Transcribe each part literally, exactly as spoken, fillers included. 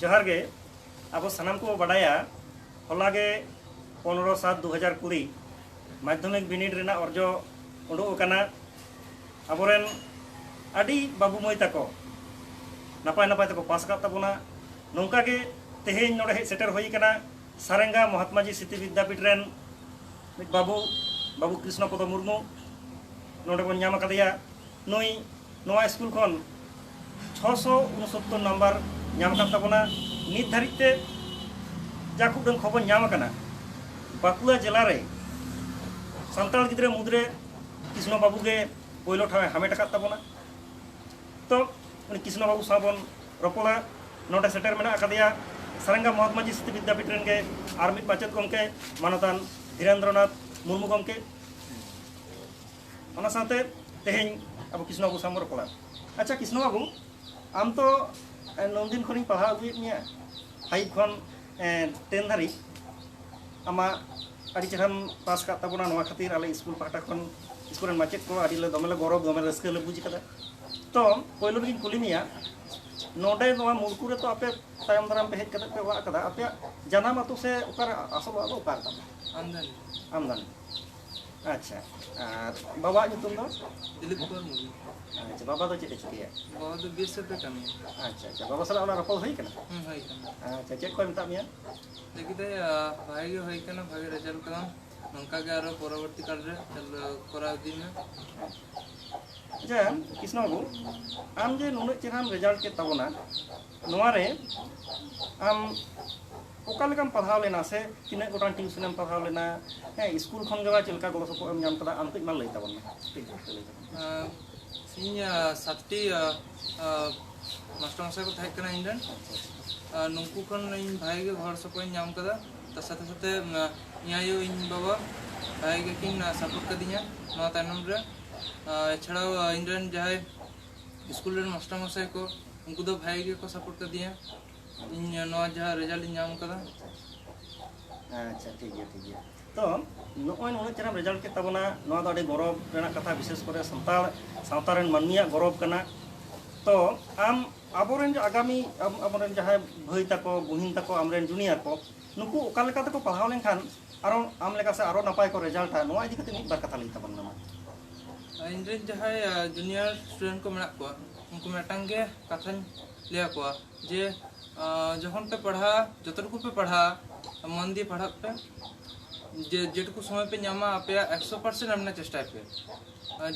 ᱡᱚᱦᱟᱨ ᱜᱮ᱾ ᱟᱵᱚ ᱥᱟᱱᱟᱢ ᱠᱚᱵᱚ ᱵᱟᱰᱟᱭᱟ, ᱦᱚᱞᱟ ᱜᱮ ᱯᱚᱱᱨᱚ ᱥᱟᱛ ᱫᱩ ᱦᱟᱡᱟᱨ ᱠᱩᱲᱤ ᱢᱟᱫᱽᱫᱷᱚᱢᱤᱠ ᱵᱤᱱᱤᱰ ᱨᱮᱱᱟᱜ ᱚᱨᱡᱚ ᱩᱰᱩᱠ ᱟᱠᱟᱱᱟ᱾ ᱟᱵᱚᱨᱮᱱ ᱟᱹᱰᱤ ᱵᱟᱹᱵᱩ ᱢᱟᱹᱭ ᱛᱟᱠᱚ ᱱᱟᱯᱟᱭ ᱱᱟᱯᱟᱭ ᱛᱮᱠᱚ ᱯᱟᱥ ᱟᱠᱟᱫ ᱛᱟᱵᱚᱱᱟ᱾ ᱱᱚᱝᱠᱟ ᱜᱮ ᱛᱮᱦᱮᱧ ᱱᱚᱰᱮ ᱦᱮᱡ ᱥᱮᱴᱮᱨ ᱦᱩᱭ ᱟᱠᱟᱱᱟ ᱥᱟᱨᱮᱝᱜᱟ ᱢᱚᱦᱟᱛᱢᱟ ᱡᱤ ᱥᱢᱨᱤᱛᱤ ᱵᱤᱫᱽᱫᱟᱯᱤᱴ ᱨᱮᱱ ᱢᱤᱫ ᱵᱟᱹᱵᱩ, ᱵᱟᱹᱵᱩ ᱠᱨᱤᱥᱱᱚ ᱯᱚᱫᱚ ᱢᱩᱨᱢᱩ᱾ ᱱᱚᱰᱮ ᱵᱚᱱ ᱧᱟᱢ ᱟᱠᱟᱫᱮᱭᱟ᱾ ᱱᱩᱭ ᱱᱚᱣᱟ ᱥᱠᱩᱞ ᱠᱷᱚᱱ ᱪᱷᱚᱥᱚ ᱩᱱᱩᱥᱚᱛᱛᱚᱨ ᱱᱟᱢᱵᱟᱨ ᱧᱟᱢ ᱟᱠᱟᱫ ᱛᱟᱵᱚᱱᱟ᱾ ᱱᱤᱛ ᱫᱷᱟᱹᱨᱤᱡ ᱛᱮ ᱡᱟ ᱠᱷᱩᱵ ᱰᱟᱹᱝ ᱠᱷᱚᱵᱚᱨ ᱧᱟᱢ ᱟᱠᱟᱱᱟ, ᱵᱟᱸᱠᱩᱲᱟ ᱡᱮᱞᱟ ᱨᱮ ᱥᱟᱱᱛᱟᱲ ᱜᱤᱫᱽᱨᱟᱹ ᱢᱩᱫᱽᱨᱮ ᱠᱨᱤᱥᱱᱚ ᱵᱟᱹᱵᱩ ᱜᱮ ᱯᱳᱭᱞᱳ ᱴᱷᱟᱶ ᱮ ᱦᱟᱢᱮᱴ ᱟᱠᱟᱫ ᱛᱟᱵᱚᱱᱟ᱾ ᱛᱚ, ᱩᱱᱤ ᱠᱨᱤᱥᱱᱚ ᱵᱟᱹᱵᱩ ᱥᱟᱶ ᱵᱚᱱ ᱨᱚᱯᱚᱲᱟ᱾ ᱱᱚᱰᱮ ᱥᱮᱴᱮᱨ ᱢᱮᱱᱟᱜ ᱟᱠᱟᱫᱮᱭᱟ ᱥᱟᱨᱮᱝᱜᱟ ᱢᱚᱦᱟᱛᱢᱟ ᱡᱤ ᱥᱢᱨᱤᱛᱤ ᱵᱤᱫᱽᱫᱟᱯᱤᱴ ᱨᱮᱱ ᱜᱮ ᱟᱨ ᱢᱤᱫ ᱢᱟᱪᱮᱫ ᱜᱚᱢᱠᱮ, ᱢᱟᱱᱚᱛᱟᱱ ᱫᱷᱤᱨᱮᱱᱫᱨᱚᱱᱟᱛᱷ ᱢᱩᱨᱢᱩ ᱜᱚᱢᱠᱮ᱾ ᱚᱱᱟ ᱥᱟᱶᱛᱮ ᱛᱮᱦᱮᱧ ᱟᱵᱚ ᱠᱨᱤᱥᱱᱚ ᱵᱟᱹᱵᱩ ᱥᱟᱶ ᱵᱚᱱ ᱨᱚᱯᱚᱲᱟ᱾ ᱟᱪᱪᱷᱟ ᱠᱨᱤᱥᱱᱚ ᱵᱟᱹᱵᱩ, ᱟᱢ ᱛᱚ, ᱮ, ᱱᱩᱱᱫᱤᱱ ᱠᱷᱚᱱᱤᱧ ᱯᱟᱲᱦᱟᱣ ᱟᱹᱜᱩᱭᱮᱫ ᱢᱮᱭᱟ, ᱯᱷᱟᱭᱤᱵᱷ ᱠᱷᱚᱱ, ᱮ, ᱴᱮᱱ ᱫᱷᱟᱹᱨᱤᱡ᱾ ᱟᱢᱟᱜ ᱟᱹᱰᱤ ᱪᱮᱦᱨᱟᱢ ᱯᱟᱥ ᱟᱠᱟᱫ ᱛᱟᱵᱚᱱᱟ᱾ ᱱᱚᱣᱟ ᱠᱷᱟᱹᱛᱤᱨ ᱟᱞᱮ ᱥᱠᱩᱞ ᱯᱟᱦᱴᱟ ᱠᱷᱚᱱ, ᱥᱠᱩᱞ ᱨᱮᱱ ᱢᱟᱪᱮᱫ ᱠᱚ ᱟᱹᱰᱤ ᱞᱮ, ᱫᱚᱢᱮ ᱞᱮ ᱜᱚᱨᱚᱵᱽ, ᱫᱚᱢᱮ ᱨᱟᱹᱥᱠᱟᱹ ᱞᱮ ᱵᱩᱡᱽ ᱟᱠᱟᱫᱟ᱾ ᱛᱚ, ᱯᱳᱭᱞᱳ ᱨᱮᱜᱮᱧ ᱠᱩᱞᱤ ᱢᱮᱭᱟ, ᱱᱚᱰᱮ ᱱᱚᱣᱟ ᱢᱩᱲᱠᱩ ᱨᱮᱛᱚ ᱟᱯᱮ ᱛᱟᱭᱚᱢ ᱫᱟᱨᱟᱢ ᱯᱮ ᱦᱮᱡ ᱠᱟᱛᱮ ᱯᱮ ᱚᱲᱟᱜ ᱟᱠᱟᱫᱟ, ᱟᱯᱮᱭᱟᱜ ᱡᱟᱱᱟᱢ ᱟᱹᱛᱩ ᱥᱮ ᱚᱠᱟᱨᱮ ᱟᱥᱚᱞ ᱚᱲᱟᱜ ᱫᱚ ᱚᱠᱟ ᱨᱮ ᱛᱟᱯᱮ? ᱟᱢᱫᱟᱱᱤ᱾ ᱟᱢᱫᱟᱱᱤ᱾ ᱟᱪᱪᱷᱟ, ᱟᱨ ᱵᱟᱵᱟᱣᱟᱜ ᱧᱩᱛᱩᱢ ᱫᱚ? ᱫᱤᱞᱤᱯ ᱠᱩᱢᱟᱨ ᱢᱩᱨᱢᱩ᱾ ᱟᱪᱪᱷᱟ, ᱵᱟᱵᱟ ᱫᱚ ᱪᱮᱫ ᱮ ᱪᱤᱠᱟᱹᱭᱟ? ᱵᱟᱵᱟ ᱫᱚ ᱵᱤᱭᱮᱥᱮᱯᱷ ᱨᱮ ᱠᱟᱹᱢᱤᱭᱟ᱾ ᱟᱪᱪᱷᱟ, ᱟᱪᱪᱷᱟ, ᱵᱟᱵᱟ ᱥᱟᱞᱟᱜ ᱚᱱᱟ ᱨᱚᱯᱚᱲ ᱦᱩᱭ ᱠᱟᱱᱟ? ᱦᱩᱸ, ᱦᱩᱭ ᱠᱟᱱᱟ᱾ ᱟᱪᱪᱷᱟ, ᱪᱮᱫ ᱠᱚᱭ ᱢᱮᱛᱟᱜ ᱢᱮᱭᱟ? ᱞᱟᱹᱭ ᱠᱮᱫᱟᱭ, ᱟᱸ, ᱵᱷᱟᱜᱮ ᱜᱮ ᱦᱩᱭ ᱠᱟᱱᱟ, ᱵᱷᱟᱜᱮ ᱨᱮᱡᱟᱞᱴ ᱠᱟᱫᱟᱢ, ᱱᱚᱝᱠᱟ ᱜᱮ ᱟᱨᱚ ᱯᱚᱨᱚᱵᱚᱨᱛᱤ ᱠᱟᱞ ᱨᱮ ᱪᱟᱞ-, ᱠᱚᱨᱟᱣ ᱤᱫᱤ ᱢᱮ᱾ ᱟᱪᱪᱷᱟ, ᱠᱨᱤᱥᱱᱚ ᱵᱟᱹᱵᱩ, ᱟᱢ ᱡᱮ ᱱᱩᱱᱟᱹᱜ ᱪᱮᱦᱨᱟᱢ ᱨᱮᱡᱟᱞᱴ ᱠᱮᱫ ᱛᱟᱵᱚᱱᱟ, ᱱᱚᱣᱟ ᱨᱮ ᱟᱢ ᱚᱠᱟ ᱞᱮᱠᱟᱢ ᱯᱟᱲᱦᱟᱣ ᱞᱮᱱᱟ ᱥᱮ ᱛᱤᱱᱟᱹᱜ ᱜᱚᱴᱟᱝ ᱴᱤᱭᱩᱥᱚᱱᱮᱢ ᱯᱟᱲᱦᱟᱣ ᱞᱮᱱᱟ? ᱦᱮᱸ, ᱥᱠᱩᱞ ᱠᱷᱚᱱ ᱜᱮ ᱵᱟ ᱪᱮᱫ ᱞᱮᱠᱟ ᱜᱚᱲᱚ ᱥᱚᱯᱚᱦᱚᱫ ᱮᱢ ᱧᱟᱢ ᱠᱟᱫᱟ? ᱟᱢ ᱠᱟᱹᱡ ᱢᱟ ᱞᱟᱹᱭ ᱛᱟᱵᱚᱱ ᱢᱮ, ᱠᱟᱹᱴᱤᱡ ᱜᱚᱞᱯᱚ ᱞᱟᱹᱭ ᱛᱟᱵᱚᱱ ᱢᱮ᱾ ᱟᱸ, ᱤᱧ, ᱟᱸ, ᱥᱟᱛᱴᱤ, ᱟᱸ, ᱟᱸ, ᱢᱟᱥᱴᱟᱨ ᱢᱚᱥᱟᱭ ᱠᱚ ᱛᱟᱦᱮᱸ ᱠᱟᱱᱟ ᱤᱧ ᱨᱮᱱ᱾ ᱟᱨ ᱱᱩᱠᱩ ᱠᱷᱚᱱ ᱤᱧ ᱵᱷᱟᱜᱮ ᱜᱮ ᱜᱚᱲᱚ ᱥᱚᱯᱚᱦᱚᱫ ᱤᱧ ᱧᱟᱢ ᱠᱟᱫᱟ᱾ ᱛᱟᱨ ᱥᱟᱛᱷᱮ ᱥᱟᱛᱷᱮ, ᱟᱸ, ᱤᱧ ᱟᱭᱳ, ᱤᱧ ᱵᱟᱵᱟ ᱵᱷᱟᱜᱮ ᱜᱮᱠᱤᱱ, ᱟᱸ, ᱥᱟᱯᱳᱨᱴ ᱠᱟᱫᱤᱧᱟ ᱱᱚᱣᱟ ᱛᱟᱭᱱᱚᱢ ᱨᱮ᱾ ᱟᱸ, ᱮᱪᱷᱟᱲᱟᱣ, ᱟᱸ, ᱤᱧ ᱨᱮᱱ ᱡᱟᱦᱟᱸᱭ ᱥᱠᱩᱞ ᱨᱮᱱ ᱢᱟᱥᱴᱟᱨ ᱢᱚᱥᱟᱭ ᱠᱚ, ᱩᱱᱠᱩ ᱫᱚ ᱵᱷᱟᱜᱮ ᱜᱮᱠᱚ ᱥᱟᱯᱳᱨᱴ ᱠᱟᱫᱤᱧᱟ ᱤᱧ ᱱᱚᱣᱟ ᱡᱟᱦᱟᱸ ᱨᱮᱡᱟᱞᱴ ᱤᱧ ᱧᱟᱢ ᱠᱟᱫᱟ᱾ ᱟᱪᱪᱷᱟ, ᱴᱷᱤᱠ ᱜᱮᱭᱟ, ᱴᱷᱤᱠ ᱜᱮᱭᱟ᱾ ᱛᱚ, ᱱᱚᱜᱼᱚᱭ ᱱᱩᱱᱟᱹᱜ ᱪᱮᱦᱨᱟᱢ ᱨᱮᱡᱟᱞᱴ ᱠᱮᱫ ᱛᱟᱵᱚᱱᱟ, ᱱᱚᱣᱟ ᱫᱚ ᱟᱹᱰᱤ ᱜᱚᱨᱚᱵᱽ ᱨᱮᱱᱟᱜ ᱠᱟᱛᱷᱟ, ᱵᱤᱥᱮᱥ ᱠᱚᱨᱮ ᱥᱟᱱᱛᱟᱲ ᱥᱟᱶᱛᱟ ᱨᱮᱱ ᱢᱟᱹᱱᱢᱤᱭᱟᱜ ᱜᱚᱨᱚᱵᱽ ᱠᱟᱱᱟ᱾ ᱛᱚ, ᱟᱢ ᱟᱵᱚᱨᱮᱱ ᱟᱜᱟᱢᱤ ᱟᱵ- ᱟᱵᱚᱨᱮᱱ ᱡᱟᱦᱟᱸᱭ ᱵᱷᱟᱹᱭ ᱛᱟᱠᱚ, ᱵᱩᱦᱤᱱ ᱛᱟᱠᱚ, ᱟᱢᱨᱮᱱ ᱡᱩᱱᱤᱭᱟᱨ ᱠᱚ, ᱱᱩᱠᱩ ᱚᱠᱟ ᱞᱮᱠᱟ ᱛᱮᱠᱚ ᱯᱟᱲᱦᱟᱣ ᱞᱮᱱᱠᱷᱟᱱ ᱟᱨᱚ ᱟᱢ ᱞᱮᱠᱟ ᱥᱮ ᱟᱨᱚ ᱱᱟᱯᱟᱭ ᱠᱚ ᱨᱮᱡᱟᱞᱴᱟ, ᱱᱚᱣᱟ ᱤᱫᱤ ᱠᱟᱛᱮ ᱢᱤᱫ ᱵᱟᱨ ᱠᱟᱛᱷᱟ ᱞᱟᱹᱭ ᱛᱟᱵᱚᱱ ᱢᱮ ᱢᱟ᱾ ᱤᱧᱨᱮᱱ ᱡᱟᱦᱟᱸᱭ ᱡᱩᱱᱤᱭᱟᱨ ᱥᱴᱩᱰᱮᱱᱴ ᱠᱚ ᱢᱮᱱᱟᱜ ᱠᱚᱣᱟ, ᱩᱱᱠᱩ ᱢᱤᱫᱴᱟᱝ ᱜᱮ ᱠᱟᱛᱷᱟᱧ ᱞᱟᱹᱭ ᱟᱠᱚᱣᱟ ᱡᱮ ᱡᱚᱠᱷᱚᱱ ᱯᱮ ᱯᱟᱲᱦᱟᱜᱼᱟ, ᱡᱚᱛᱚ ᱴᱩᱠᱩ ᱯᱮ ᱯᱟᱲᱦᱟᱜᱼᱟ, ᱢᱚᱱ ᱫᱤᱭᱮ ᱯᱟᱲᱦᱟᱜ ᱯᱮ᱾ ᱡᱮ ᱡᱮᱴᱩᱠᱩ ᱥᱚᱢᱚᱭ ᱯᱮ ᱧᱟᱢᱟ, ᱟᱯᱮᱭᱟᱜ ᱮᱠᱥᱚ ᱯᱟᱨᱥᱮᱱᱴ ᱮᱢ ᱨᱮᱱᱟᱜ ᱪᱮᱥᱴᱟᱭ ᱯᱮ,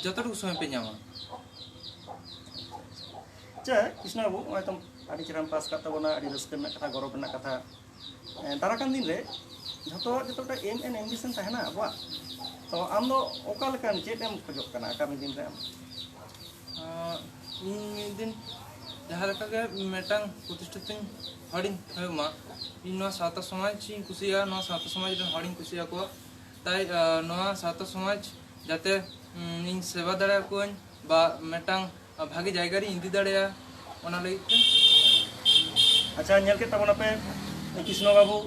ᱡᱚᱛᱚ ᱴᱩᱠᱩ ᱥᱚᱢᱚᱭ ᱯᱮ ᱧᱟᱢᱟ᱾ ᱟᱪᱪᱷᱟ ᱠᱨᱤᱥᱱᱟ ᱵᱟᱹᱵᱩ, ᱱᱚᱜᱼᱚᱭ ᱛᱚ ᱟᱹᱰᱤ ᱪᱮᱦᱨᱟᱢ ᱯᱟᱥ ᱠᱟᱜ ᱛᱟᱵᱚᱱᱟ, ᱟᱹᱰᱤ ᱨᱟᱹᱥᱠᱟᱹ ᱨᱮᱱᱟᱜ ᱠᱟᱛᱷᱟ, ᱜᱚᱨᱚᱵᱽ ᱨᱮᱱᱟᱜ ᱠᱟᱛᱷᱟ᱾ ᱫᱟᱨᱟ ᱠᱟᱱ ᱫᱤᱱ ᱨᱮ ᱡᱷᱚᱛᱚᱣᱟᱜ ᱜᱮᱛᱚ ᱢᱤᱫᱴᱟᱝ ᱮᱢ ᱮᱱ ᱮᱢᱵᱤᱥᱚᱱ ᱛᱟᱦᱮᱱᱟ ᱟᱵᱚᱣᱟᱜ᱾ ᱛᱚ ᱟᱢ ᱫᱚ ᱚᱠᱟ ᱞᱮᱠᱟᱱ ᱪᱮᱫ ᱮᱢ ᱠᱷᱚᱡᱚᱜ ᱠᱟᱱᱟ ᱟᱜᱟᱢᱤ ᱫᱤᱱ ᱨᱮ ᱟᱢ? ᱤᱧ ᱢᱤᱫ ᱫᱤᱱ ᱡᱟᱦᱟᱸ ᱞᱮᱠᱟᱜᱮ ᱢᱤᱫᱴᱟᱝ ᱯᱨᱚᱛᱤᱥᱴᱷᱤᱛ ᱦᱚᱲᱤᱧ ᱦᱩᱭᱩᱜ ᱢᱟ᱾ ᱤᱧ ᱱᱚᱣᱟ ᱥᱟᱶᱛᱟ ᱥᱚᱢᱟᱡᱽ ᱤᱧ ᱠᱩᱥᱤᱭᱟᱜᱼᱟ, ᱱᱚᱣᱟ ᱥᱟᱶᱛᱟ ᱥᱚᱢᱟᱡᱽ ᱨᱮᱱ ᱦᱚᱲᱤᱧ ᱠᱩᱥᱤᱭᱟᱠᱚᱣᱟ᱾ ᱛᱟᱭ ᱱᱚᱣᱟ ᱥᱟᱶᱛᱟ ᱥᱚᱢᱟᱡᱽ ᱡᱟᱛᱮ ᱤᱧ ᱥᱮᱵᱟ ᱫᱟᱲᱮᱭᱟᱠᱚᱣᱟᱹᱧ ᱵᱟ ᱢᱤᱫᱴᱟᱝ ᱵᱷᱟᱜᱮ ᱡᱟᱭᱜᱟ ᱨᱤᱧ ᱤᱫᱤ ᱫᱟᱲᱮᱭᱟᱜᱼᱟ, ᱚᱱᱟ ᱞᱟᱹᱜᱤᱫ ᱛᱮ᱾ ᱟᱪᱪᱷᱟ, ᱧᱮᱞ ᱠᱮᱫ ᱛᱟᱵᱚᱱᱟᱯᱮ ᱠᱨᱤᱥᱱᱚ ᱵᱟᱹᱵᱩ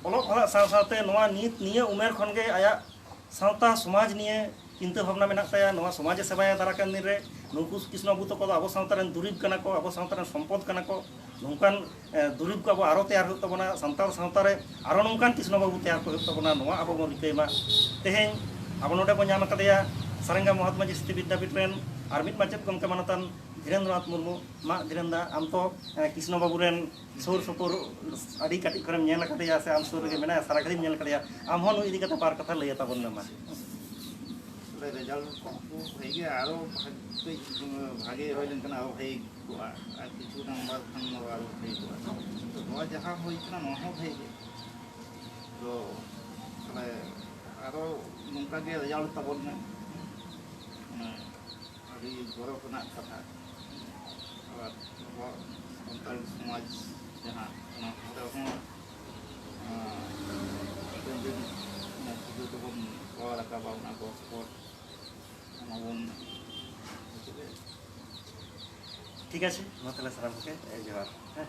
ᱚᱞᱚᱜ ᱯᱟᱲᱦᱟᱜ ᱥᱟᱶ ᱥᱟᱶᱛᱮ ᱱᱚᱣᱟ ᱱᱤᱛ ᱱᱤᱭᱟᱹ ᱩᱢᱮᱨ ᱠᱷᱚᱱᱜᱮ ᱟᱭᱟᱜ ᱥᱟᱶᱛᱟ ᱥᱚᱢᱟᱡᱽ ᱱᱤᱭᱮ ᱪᱤᱱᱛᱟᱹ ᱵᱷᱟᱵᱽᱱᱟ ᱢᱮᱱᱟᱜ ᱛᱟᱭᱟ, ᱱᱚᱣᱟ ᱥᱚᱢᱟᱡᱽ ᱮ ᱥᱮᱵᱟᱭᱟ ᱫᱟᱨᱟ ᱠᱟᱱ ᱫᱤᱱ ᱨᱮ᱾ ᱱᱩᱠᱩ ᱠᱨᱤᱥᱱᱚ ᱵᱟᱹᱵᱩ ᱛᱟᱠᱚ ᱫᱚ ᱟᱵᱚ ᱥᱟᱶᱛᱟ ᱨᱮᱱ ᱫᱩᱨᱤᱵᱽ ᱠᱟᱱᱟ ᱠᱚ, ᱟᱵᱚ ᱥᱟᱶᱛᱟ ᱨᱮᱱ ᱥᱚᱢᱯᱚᱫ ᱠᱟᱱᱟ ᱠᱚ᱾ ᱱᱚᱝᱠᱟᱱ ᱫᱩᱨᱤᱵᱽ ᱠᱚ ᱟᱵᱚ ᱟᱨᱚ ᱛᱮᱭᱟᱨ ᱦᱩᱭᱩᱜ ᱛᱟᱵᱚᱱᱟ, ᱥᱟᱱᱛᱟᱲ ᱥᱟᱶᱛᱟ ᱨᱮ ᱟᱨᱚ ᱱᱚᱝᱠᱟᱱ ᱠᱨᱤᱥᱱᱚ ᱵᱟᱹᱵᱩ ᱛᱮᱭᱟᱨ ᱠᱚ ᱦᱩᱭᱩᱜ ᱛᱟᱵᱚᱱᱟ, ᱱᱚᱣᱟ ᱟᱵᱚ ᱵᱚᱱ ᱨᱤᱠᱟᱹᱭ ᱢᱟ᱾ ᱛᱮᱦᱮᱧ ᱟᱵᱚ ᱱᱚᱰᱮ ᱵᱚᱱ ᱧᱟᱢ ᱟᱠᱟᱫᱮᱭᱟ ᱥᱟᱨᱮᱝᱜᱟ ᱢᱚᱦᱟᱛᱢᱟ ᱡᱤᱥᱛᱤ ᱵᱤᱫᱽᱫᱟᱯᱤᱴ ᱨᱮᱱ ᱟᱨ ᱢᱤᱫ ᱢᱟᱪᱮᱫ ᱜᱚᱢᱠᱮ ᱢᱟᱱᱚᱛᱟᱱ ᱫᱷᱤᱨᱮᱱᱫᱨᱚᱱᱟᱛᱷ ᱢᱩᱨᱢᱩ᱾ ᱢᱟ ᱫᱷᱤᱨᱮᱱᱫᱟ, ᱟᱢ ᱛᱚ ᱠᱨᱤᱥᱱᱚ ᱵᱟᱹᱵᱩ ᱨᱮᱱ ᱥᱩᱨ ᱥᱩᱯᱩᱨ ᱟᱹᱰᱤ ᱠᱟᱹᱴᱤᱡ ᱠᱷᱚᱱᱮᱢ ᱧᱮᱞ ᱟᱠᱟᱫᱮᱭᱟ ᱥᱮ ᱟᱢ ᱥᱩᱨ ᱨᱮᱜᱮ ᱢᱮᱱᱟᱭᱟ, ᱥᱟᱨᱟ ᱜᱷᱟᱹᱲᱤᱡ ᱧᱮᱞ ᱟᱠᱟᱫᱮᱭᱟ, ᱟᱢ ᱦᱚᱸ ᱱᱩᱭ ᱤᱫᱤ ᱠᱟᱛᱮ ᱵᱟᱨ ᱠᱟᱛᱷᱟ ᱞᱟᱹᱭ ᱛᱟᱵᱚᱱ ᱢᱮ ᱢᱟ᱾ ᱨᱮᱡᱟᱞᱴ ᱠᱚ ᱵᱷᱟᱜᱮ ᱜᱮ, ᱟᱨᱚ ᱠᱟᱹᱡ ᱵᱷᱟᱜᱮ ᱦᱩᱭ ᱞᱮᱱᱠᱷᱟᱱ ᱟᱨᱚ ᱵᱷᱟᱜᱮ ᱠᱚᱜᱼᱟ, ᱟᱨ ᱠᱤᱪᱷᱩ ᱱᱟᱢᱵᱟᱨ ᱠᱷᱟᱱ ᱫᱚ ᱟᱨᱚ ᱵᱷᱟᱜᱮ ᱠᱚᱜᱼᱟ᱾ ᱛᱚ ᱱᱚᱣᱟ ᱡᱟᱦᱟᱸ ᱦᱩᱭ ᱠᱟᱱᱟ ᱱᱚᱣᱟ ᱦᱚᱸ ᱵᱷᱟᱜᱮ ᱜᱮ᱾ ᱛᱚ ᱛᱟᱦᱞᱮ ᱟᱨᱚ ᱱᱚᱝᱠᱟ ᱜᱮ ᱨᱮᱡᱟᱞᱴ ᱛᱟᱵᱚᱱ ᱢᱮ᱾ ᱢᱟᱱᱮ ᱟᱹᱰᱤ ᱜᱚᱨᱚᱵᱽ ᱨᱮᱱᱟᱜ ᱠᱟᱛᱷᱟ᱾ ᱟᱨ ᱟᱵᱚᱣᱟᱜ ᱥᱟᱱᱛᱟᱲ ᱥᱚᱢᱟᱡᱽ ᱡᱟᱦᱟᱸ, ᱚᱱᱟ ᱠᱚᱨᱮ ᱦᱚᱸ ᱦᱟᱯᱮᱱ ᱫᱤᱱ ᱚᱱᱟ ᱯᱩᱡᱟᱹ ᱛᱮᱵᱚᱱ ᱠᱚᱨᱟᱣ ᱨᱟᱠᱟᱵᱟ, ᱚᱱᱟ ᱜᱚᱥᱯᱚᱴ ᱚᱱᱟ ᱵᱚᱱ ᱴᱷᱤᱠ ᱟᱪᱷᱮ, ᱢᱟ ᱛᱟᱦᱞᱮ ᱥᱟᱱᱟᱢ ᱠᱚᱜᱮ ᱡᱚᱦᱟᱨ᱾ ᱦᱮᱸ᱾